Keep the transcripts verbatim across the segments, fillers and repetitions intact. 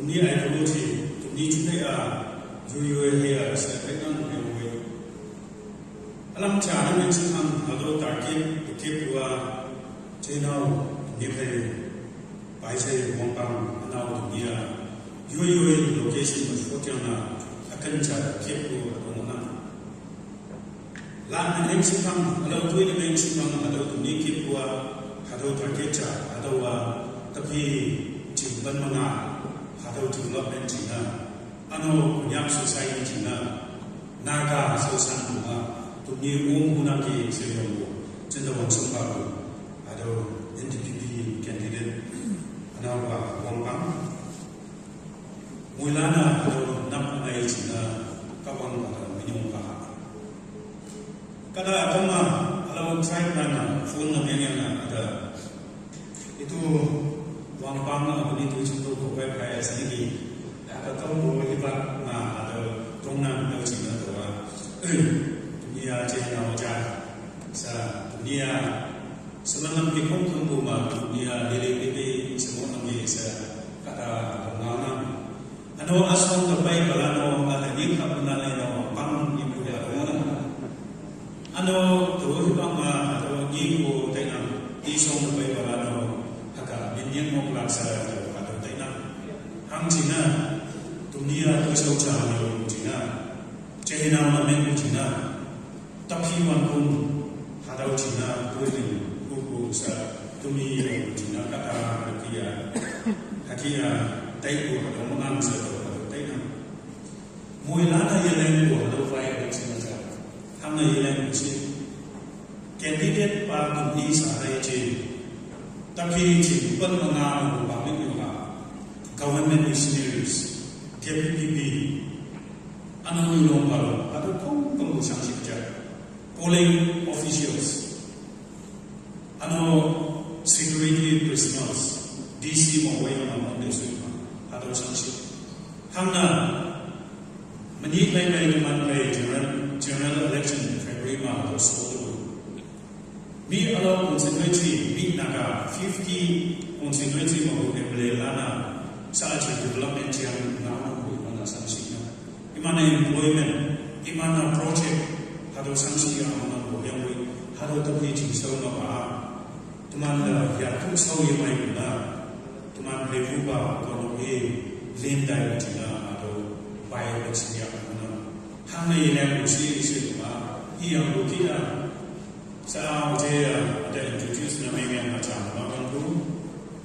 Ni ai ko chi, ni chu te a, yu yu he a, sa te nang he we. Alam cha na men chi ang, ado target, ke pua, che nau, ni pe, pai che wang pang, nau ni a, yu yu location mo shu tiang na, akan cha ke pua, ado na. Lan na neng sipang, ado tui na neng sipang, ado tuni kipua, ado target cha, ado wa tapi chimban manga, ado development china, ano kunyak society china, naga sosan kuma, tuni um huna ki seyong bu, chinda wang sumba bu, ado N D P P candidate, ano wa wang pang. Muilana ado nap anai china kabang ado minyong kaha. Kada kama alo tribe nana phone na menyana ada. Itu wang pang na ni tu chintu ko kai kai sini ki. Ada tong ko ibat na ado tong na ado china to wa. Eh, dunia china oja. Sa dunia semanam ki kong kong bu ma dunia lele lele semua nami sa kada kong nana. Ano asong ka pai pala no, ada ni ka puna le no, pang ni puna no. Ano tu hi pang ma, ano ni ko te na, ni song ka pai pala no, haka min yang mo pula sa to ka to te na. Hang china, dunia tu so cha ni china. China na men china. Tapi wan kun, hadau china, kuiling, kuku sa, tumi china, kata, hakia, hakia, taiku, hadau mangang sa, hadau taina. Muilana yeleng ku, hadau fai, hadau china sa. Hangna yeleng ku si. Candidate pa tumi sa hai chi. Tapi chi, pan manga, ku pa mi ku ha. Government missionaries, K P P P. Ano ni long balo, hadau kong kong ku sang si ja. Polling officials, ano security personnel, D C mo wei mo mo de sui ma, hadau sang si. Hangna, mani kai kai teman kai general, general election February ma hadau so tu. Mi alo constituency, mi naga fifty constituency mo M L A lana, sa chi development chiang na mo mana sang si na. Imana employment, imana project, hadau sang si ya mana bo yang wei, hadau tu ni chi so ma ba. Teman da ya tu so ye mai na. Teman levu ba ko no e lin dai china hadau bai ba chi ya mana. Hang na ye na si si ma. I yang bu ki da. Sa je ya da introduce na me yang ma cha ma kan bu.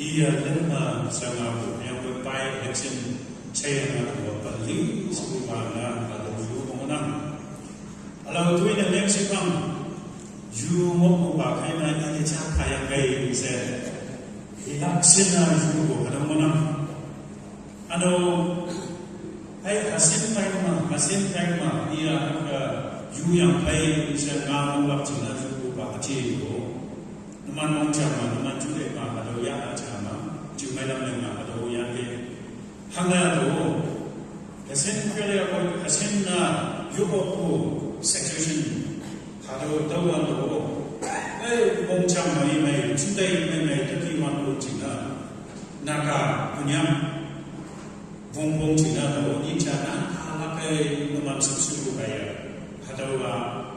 I ya len ma sa ma bu yang bu bai election che na bu ba li su ba na hadau yu mo na. Alau tui na leng si pang, yu mo ku ba kai na i cha kai yang kai se. I lak sin na yu ko ka dong mo na. Ano, ai, asin kai ma, asin kai ma, i a ka yu yang kai se nga mo lak sin na yu ko ba ka chi ko. Numan mong cha ma, numan chu de ma, ka do ya na cha ma, chu mai lam ne ma, ka do ya ke. Hang na do, Kasin kaya ko, kasin na yuko ko situation. Hado dawan do. Eh, bong chang mai mai, chindai mai mai, taki wan ko china. Naka, kunyam. Bong bong china do, ni chana, ala kai naman suksu ko kaya. Hado wa,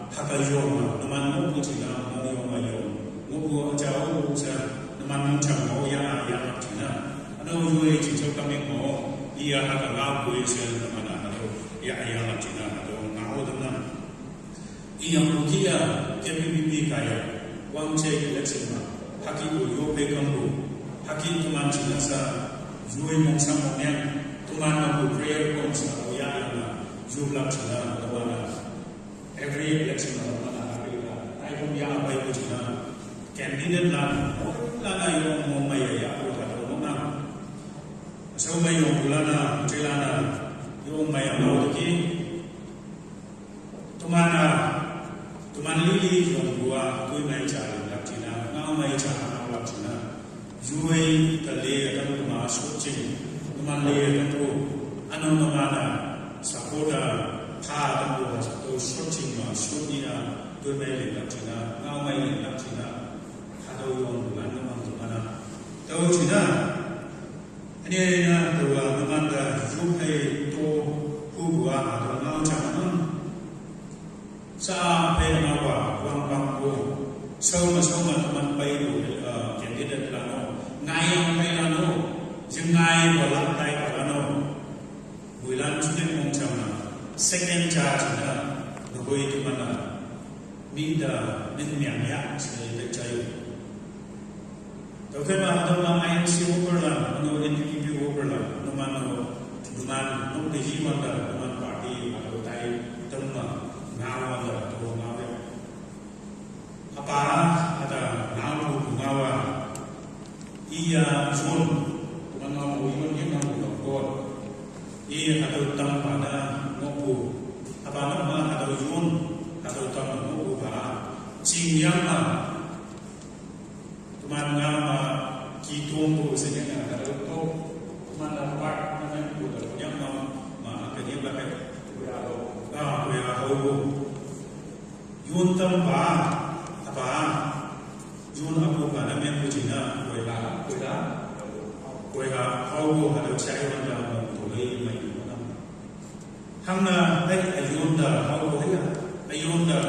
haka yoma, naman mo ko china, mo yoma yom. Mo ko achao ko sa, naman mo chang mo ya, ya china. Ano yue chi chau kami mo, iya haka nga bue se na mana hado, iya iya la china hado, nga o dam na. Iya mukia, K P P P kaya, wang che election ma, haki ko yo pe kambu, haki tuman china sa, yue mong sa mong yang, tuman na bu prayer kong sa, o ya iya na, yu la china, o wa na. Every election na mana happy na. Ai kum ya bai ku china. Candidate la na. La na yo mo mai ya ya ku ta mo na. So mai yo ku la na, te la na. Yo mai ya mo ki. Tumana. Tuman li li yo ku a, tu mai cha la china. Na mai cha la china. Yue ka le ka tu ma short ching, ka man le ka tu, ano ka mana, sa ko da, tha ka tu, sa tu short ching ma, short ni a, tu mai le ka china, ngau mai le ka china, ka tu yong man ka man ka mana. Tu china, ani na tu wa ka man Phei to hu bua a to ngau chang nun. Sa phei ngau ba wang bang bu. Sau ma sau ma teman pai bu, eh, candidate la no. Ngai yang pai la no. Jeng ngai ba lak tai ba la no. Builan chunek mong chang na. Second charge na. Nubui teman na. Minda, min miang ya, sa ita chayu. Tau khe ma, tau ma I N C worker la, ano N P P worker la, no man no, no man, no de yi wanda, no man party, ma tau tai, tau ma, ngau wanda, tau ngau ya. Apa, ata, ngau pu, ngau wa. Iya, zone, tau man ngau pu, yun, yun, ngau pu, ngau pu. Iya, ata, tang, pa, na, ngau pu. Apa, no ma, ata, zone, ata, tang, ngau pu, pa. Ching, yang, ma. Teman ngam, ah, ki tuang bu se nyang ada tu. Teman dapat, teman bu dah punya ngam, ma, ke dia pakai. Kuya lo. Ah, kuya lo bu. Yun tam ba, apa? Yun apu ba na men bu jina, kuya, kuya. Kuya, hau bu ada cai wan dah mong tu lei mai tu nam. Hang na, ai, ayunda, hau ko haya. Ayunda,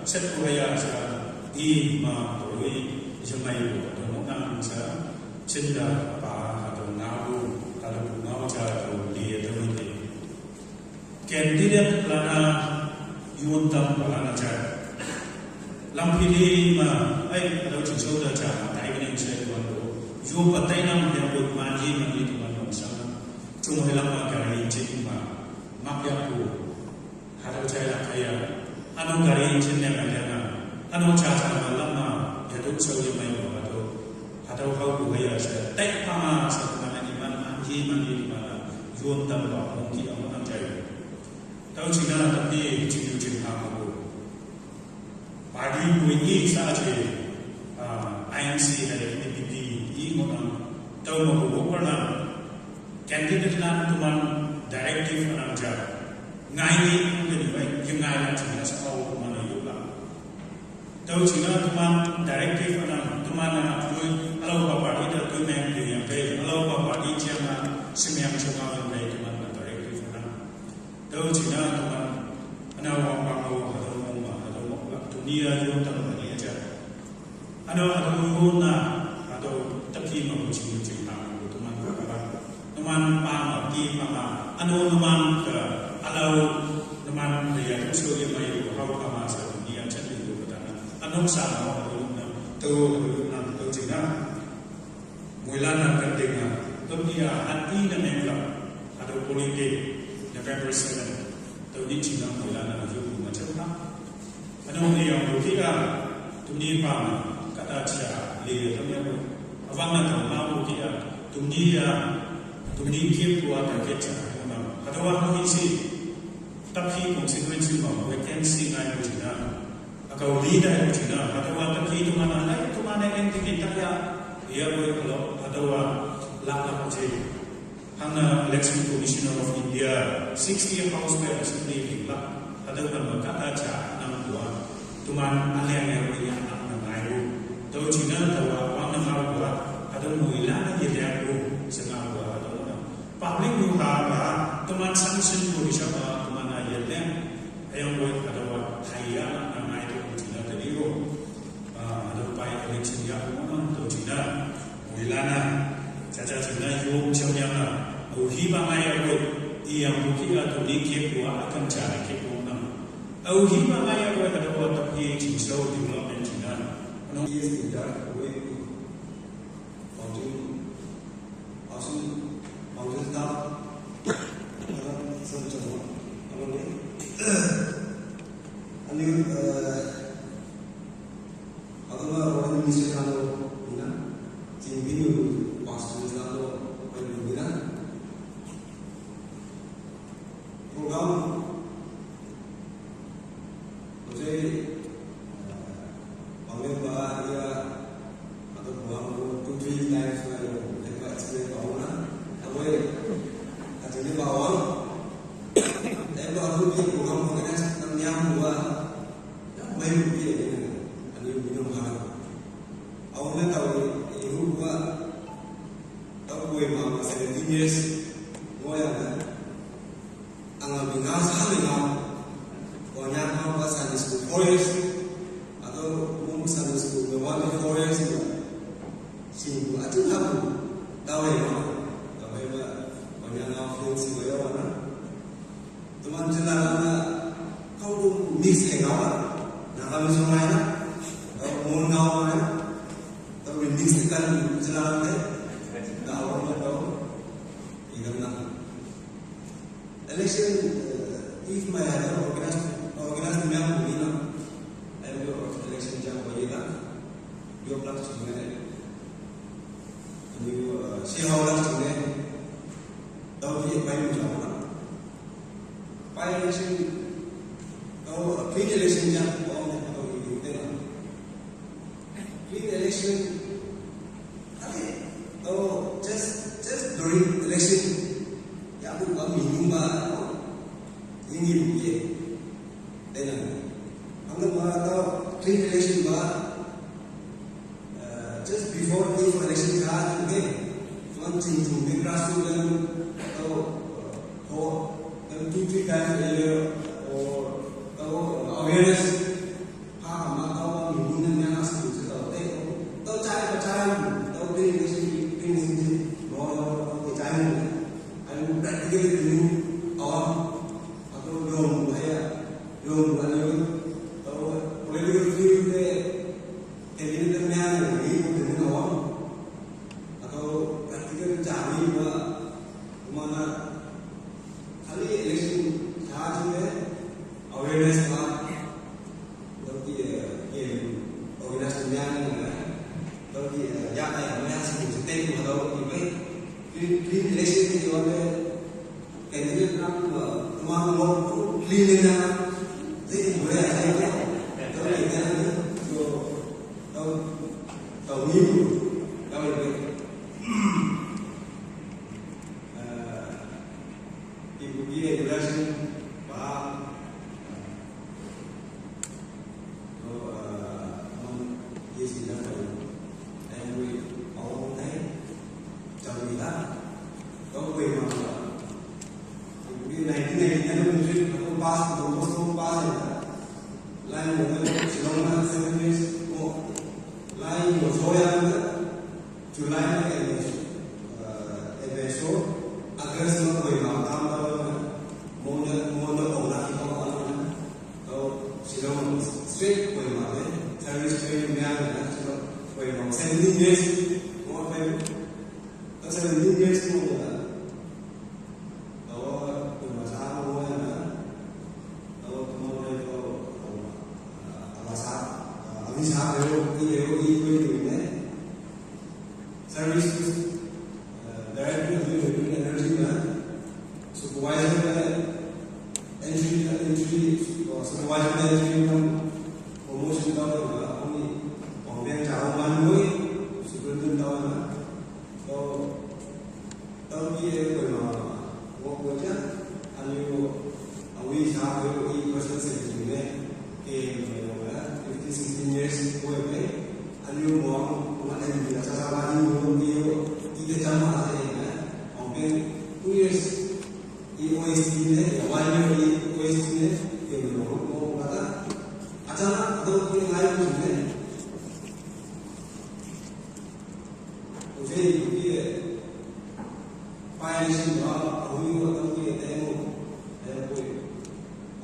set ko haya sa, i ma, ko i, jemai ko, to mo nang sa, chinda, pa, ka to ngau, ka to ngau cha, ko di, to mo di. Candidate lana, yun tam, lana cha. Lam phi di ma, ai, ka to chin so da cha, tai ka ning sa, yuan ko. Yu pa tai nam, yang ko, ma ji, ma ji, to ma nong sa. Chung hai lam ma, ka ri, chin ma. Mak ya ko. Hadau chai lak kaya. Ano gari chin ne mai lena. Ano cha cha ma lama. Ya tu sau ya mai wa hadau. Hadau hau bu haya sa. Tai pa ma sa ma ni man man ji man ni ma la. Yuan tam ba mong ki ang man chai. Tau china tapi chin yu chin ha ma bu. Party bu ni sa che. Ah, I N C hai N P P i mo ang. Tau ma bu ko na. Candidate lan tuman directive anang ja. Ngai ni ku ke ni wai, ye ngai lan ching sa au tuman ayu la. Tau ching na tuman directive anang, tuman na tui, alau pa party da tui meng tui yang pe, alau pa party chiang na, sim yang chiang na yang pe, tuman na directive anang. Tau ching na tuman, ana wang pang au, hadau mong ma, hadau mong la, tuni ayu tang ma ni aja. Ano, ano, yun na, ano, tapi ma bu ching ching pa ma bu tuman ka ba. Numan pa ma, ti pa ma. Ano, numan ka, alo, numan ka ya, tu so ya ma yu, hau pa ma sa, ni ya chan yu ka ta na. Ano, sa na, ano, na, tu, na, tu ching na. Muilan na ka ting na. Tu ni ya, han i na meng la. Ano, politik, November seven. Tu ni ching na, muilan na, yu, ma chan na. Ano ni yang bu ki a, tumni pa ma, kata cha, le, tam ya bu. Awang na tam ma bu ki a, tumni ya, tumni ki bu a ta ke cha, ma. Hadawa no hi si, tapi kong si nuen si ma, vacancy ngai bu china. Akau li dai bu china, hadawa tapi tu mana nai, tu mana yang tikin tak ya, ya bu kalau, hadawa lak lak bu chi. Hang na Election Commissioner of India, sixty House by Assembly ling la, hadau kan ma kata cha nang tua, tuman aliang ya ri ya nang nang ngai ru. Tau china tawa wang nang ngai ru, hadau mui la na ye liang ru, sa ngai ru, hadau na. Public ru ha ba, tuman sanction ru di sa ba, tuman na ye liang, ayang ru, hadau wa, thai ya nang ngai ru, china tadi ru. Ah, ado pai election ya ko na, to china. Muilan na. Cha cha china, yom cham yang na. Au hi ba ngai ya ko. I yang bu ki a to ni ke ko a kan cha ni ke ko na. Au hi ba ngai ya ko, ado wa tapi ching so development china. Ano is the dark way. Founding, founding, founding staff. Ano, sa cha mo. Ano ni? Ano, eh, Adama Royal Ministry kano ina, Chinbinu Pastor Islam lo, pai bina. Program, ojai, eh, pangmember ya, atau program two, three times na yo, lepa explain pa na, awai, atau ni bawang, tapi baru di program organize, nang nyam dua, Yang main dia ni, ani minum haram. Awak ni tahu ni, ibu gua tahu gue mama seventeen years, mau yang kan? Nga sa me nga. Ko nya nga ba Sunday school four years. Ato mo Sunday school me one four years. Sing ko ati na ko. Tawe ma. Tawe ma. Ko nya nga field si ko ya wana. Teman jela na. Kau ko mix ke nga ba. Na kami sungai na. Kau mo nga ba na. Tawe mix kan jela na. Na awal na kau. Ikan na. Election, uh, if my organized, organized member, you know, I will election jam for you, you block to me. You, uh, see how long to me. Don't be a by you, by election, oh, clean election jam, oh, clean election. Ate, oh, just, just during election, ya bu ba mi nyuma, ini bu ye. Then, ang ba to clean election ba, uh, just before the election ka, okay, one thing to make grassroots level, oh, oh, then two, three times a year, or, oh, awareness. Ha, ma tau ba mi ni na na su su tau te. Tau chai pa chai, tau te ni si, te ni si, no, no, tau te chai ni. Ai mu practically tu ni, awam, atau yom, ai ya, yom, ai yom, tau political field te, te ni te ni, ni, ni, ni, awam. Atau practical chai ni, ma, mana, kali election chai ni, awareness ma, tau ki, eh, organization yang ni, tau ki, eh, ya, eh, ya, si, si, te, ma, tau ki, bai, clean, clean election ni, tau, eh, candidate na, ma, ma, ma, clean na, te, ki, bai, ya, ya, tau, ya, ya, so, tau, tau ni, tau, eh, Ibu ki election ba, so, uh, mon, yes, ina ba, and we all day, jam ina, don't we, ma, ibu ki nineteen ninety-nine, we should pass, we must pass it. Lai mo, Shillong na seven years, mo, lai mo, so ya, July na election, uh, election, August na Kohima, tam tam na, mo na, mo na, mo na, mo na, mo na, to, Shillong straight Kohima, eh, service train, Myanmar na, Shillong, Kohima, seventeen years, mo, to, seventeen years, mo na. Tau, tau masa mo na. Tau, tau mo na tau, tau, ah, tau masa, ah, tau masa, pero, i, pero, i, pero, i, ne. Service, eh, director of renewable energy na. Supervisor na, entry, entry, oh, supervisor na, entry na. Promotion tau na, only, oh, ben, tau man mo, superintendent tau na. So, tau ki e ko ma, wo ko ja, ani wo, awi sa ko i person se ki ne, ke mo la, fifteen, sixteen years ko e, ani wo mo, mo na ni la sa sa ba ni wo ni wo, i te jama se ne, o ke, two years, i O S T ne, ya one year i O S T ne, ke mo mo la ta, acha na, to ki ngai ko ne, Ujei, ujei, pai ni sin ba, awi wa tang ki te mo, eh, koi,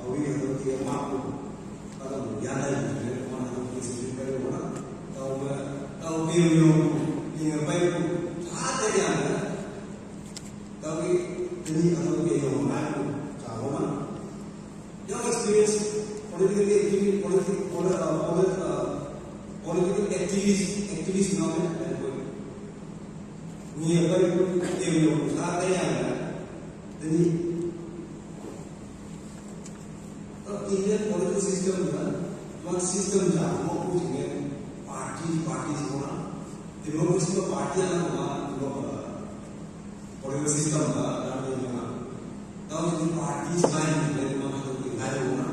awi wa tang ki ma ko, kada mo ya dai ni, ma tang ki sin ka mo na, tau ma, tau ki mo, ni ngai pai ko, sa te ya na, tau ki, ni tau ki mo na ko, sa mo na. Your experience, political activity, political, polit-, uh, polit-, uh, political activist, activist na, eh, ni apa itu, eh, sa te ya, ni, Indian political system na, one system na, mo kuch ne, party, party semua. Democracy ka party na, political system ba, dan ni na. Tau ni party selain ni, dari mana tu tinggal mana.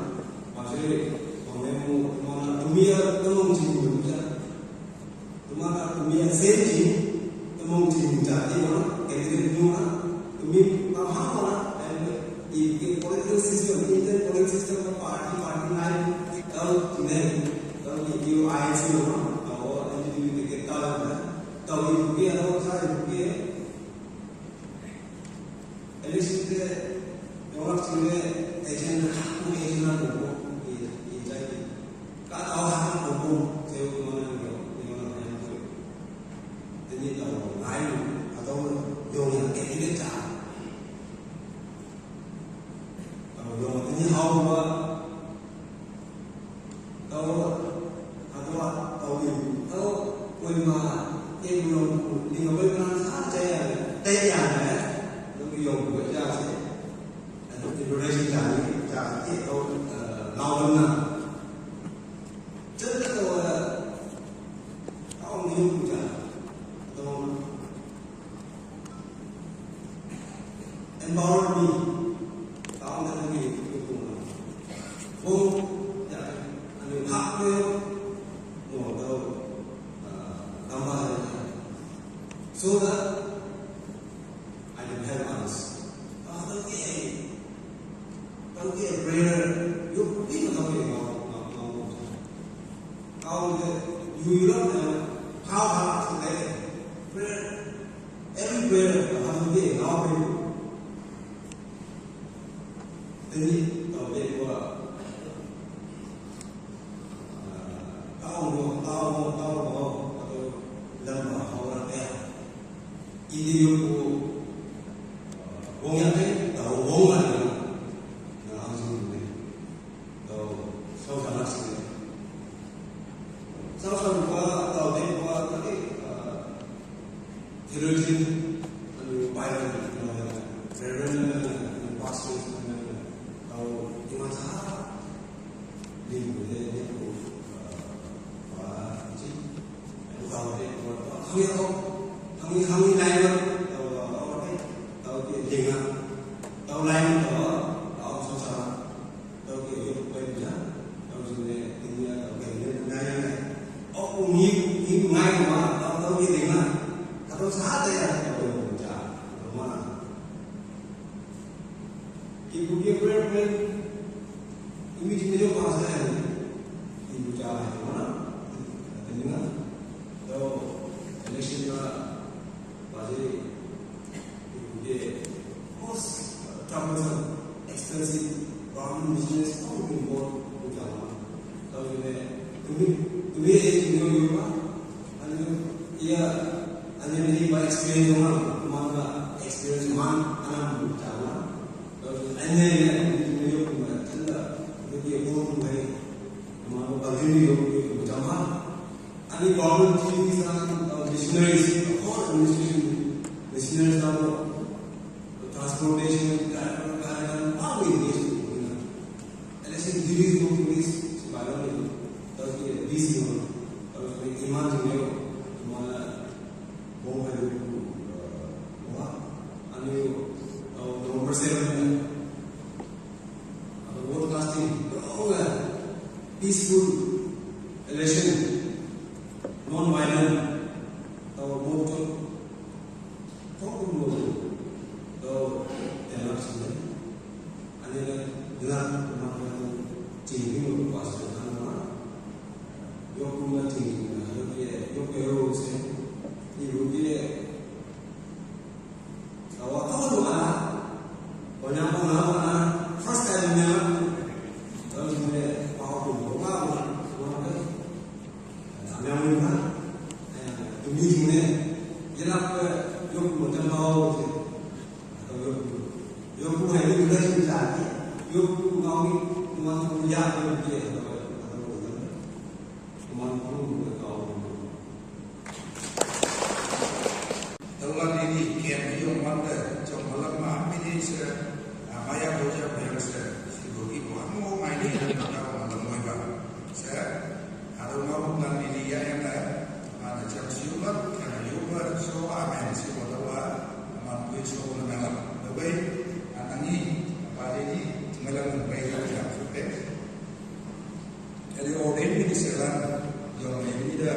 Maksudnya, kalau mo, mo na, tumia, tolong sini, bisa. Tuma ka tumi a same thing, tuma tumi jati wana, candidate nuna, tumi paham wana, and in, in political system, Party, party night, tau ne, tau ni U I C no, tau N G O te ke tau ne, tau i ke, tau sa i ke, at least te, tau la sine, agenda, agenda ko ko, i i jai, ka tau ha ko ko, se ko na ko, ko na ko, te ni tau, ai, tau yo ya ke ni ta. Tau yo, te ni hau ba, tau, tau, tau yo, tau, koi ma, e yo, ni ko koi ma sa, te ya, te ya, ne, tau yo, koi ya se, tau yo, relation ya, ya, e, tau, eh, lao na. Te tau, eh, tau ni yo, ya, tau, empower me. Tao na ni ko ko. Ko ya ani hak me mo tao tamba. So that I can help others. Tao ke tao ke prayer. Yo ni tao ke mau mau mau. Tao ke you love them. How hard to pray. Prayer. Every prayer, Alhamdulillah, now pray. Then he, uh, pray for, uh, tao mo, tao mo, tao mo, tao mo, lam mo, how na kaya. Hindi yung po, uh, wong yan eh, tao wong na, na ang sunod eh. So, so sa last year. So, sa mga tao din, mga tao, uh, theologian, ano, Bible, ano, Reverend, ano, pastor, ano, tao, yung mga sa, hindi mo, hindi, hindi po, uh, uh, hindi, ano, tao din, mga tao, hangin ako, hangin, hangin na yun, tao, tao, tao, tao, tao, tao, tao, tao, tao, tao, tao, Tau ke yo pai ya, tau sine, tinia, tau ke ne, na ya ne. O ku ni, ni ngai ma, tau, tau ke ne ma. Tau sa ta ya, tau ke ja, tau ma. Ki ku ke prayer point, imi jine yo pa sa ya, ki ku ja, tau ma. Tinia, tau, election na, Bajai, the most troublesome, expensive, government business, all will go to Java. So, you may, to me, to me, it's no Yoruba, and you, yeah, and then he by experience, one, one, uh, experience, one, and I'm Java. So, and then, yeah, you may, you may, and, uh, maybe a whole way, one, but really, you, you, Java. Ani government ki sa, uh, missionaries, all administration missionaries na transportation, driver, driver, all we need to do. Election duties mo police, si balon ni, tau ki busy mo, tau ki iman ni yo, iman la, mo kayo, uh, mo, ani, uh, number seven. Vote casting, peaceful election, non-violent, tau vote, tau vote, tau election, ani la, la, ma, ma, changing of pastor, ma, yo kuma changing, yo ke, yo ke ro se, ni ro ke, Tawa tawa lu ana. Konya ko na ko na. First time nya. Tawa lu ne pa ko ko ma ko na. Ko na. Tawa lu na. Tumi ne. Yela ko yo ko ta ma o. Tawa yo ko. Yo ko hai ni na sin ja. Yo ko ma ni. Ko ma ko ya ko ke. Tawa. Tawa. Ko ma ko ko. Tau la ni ni kian ni yong wan te, jong malam ma mi ni se, a, maya boja boja se, si bo ki bo amo mai ni na ta ko malam mo ba. Se, a, tau ma bu ngan ni ni ya ya na, a, na jam si yong la, kian ni yong ba, so, amen, si bo tau la, a, man kui so na mela. Tau bai, a, na ni, a, ba ni, mela mo bai ya ya, so, okay. Eli ordain minister lan, yong me ni da,